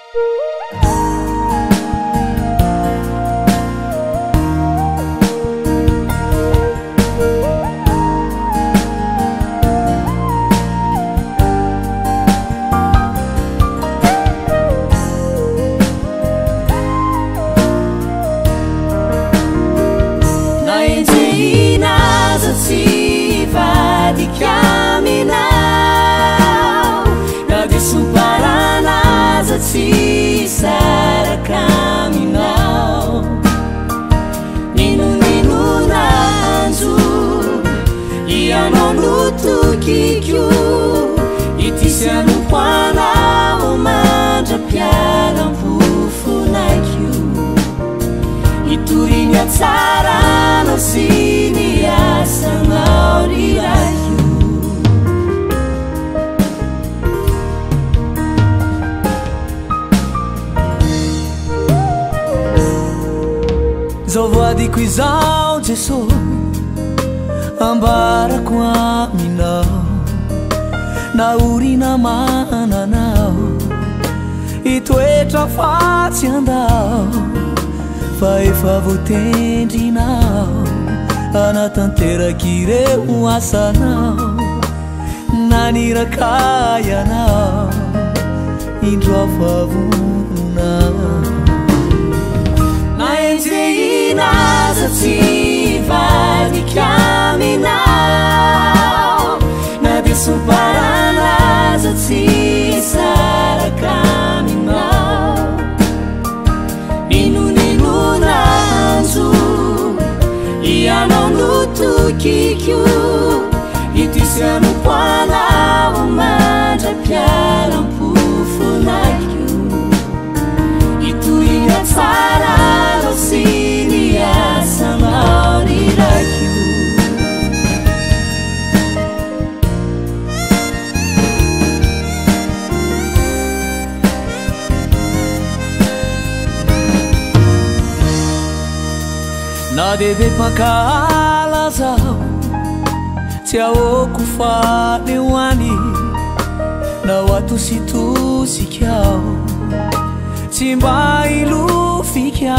Na enjehina aza tsy hivadika aminao, na dia somparana aza tsy hisaraka aminao. N'inon'inona anjo, ianao no tokiko, ity sy hanompo anao mandra-pialam-pofonaiko. Hitory ny hatsaranao sy ny asanao ry Raiko. Zao voadiko izao Jeso, ambarako aminao, na orina mananao, hitoetra fa tsy andao, fa efa voatendrinao hanatanteraka ireo asanao, naniraka ianao, indro aho fa vonona. Na enjehina aza tsy hivadika aminao, na dia somparana aza tsy hisaraka aminao. N'inon'inona anjo, ianao no tokiko, ity sy hanompo anao mandra-pialam-pofonaiko. Hitory ny hatsaranao sy ny asanao ry Raiko. Na dia be mpankala zaho, tsy ahoako faly ho any, na ho atositosika aho, tsy mba hilofika.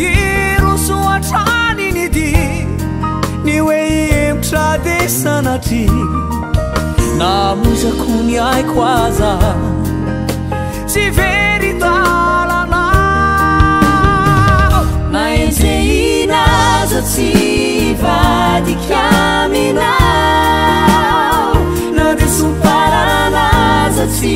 Hiroso hatrany ny dia, ny hoe hihemotra dia sanatria, na hamoizako ny aiko aza, tsy very dalana. Na enjehina aza tsy hivadika aminao, na dia somparana aza tsy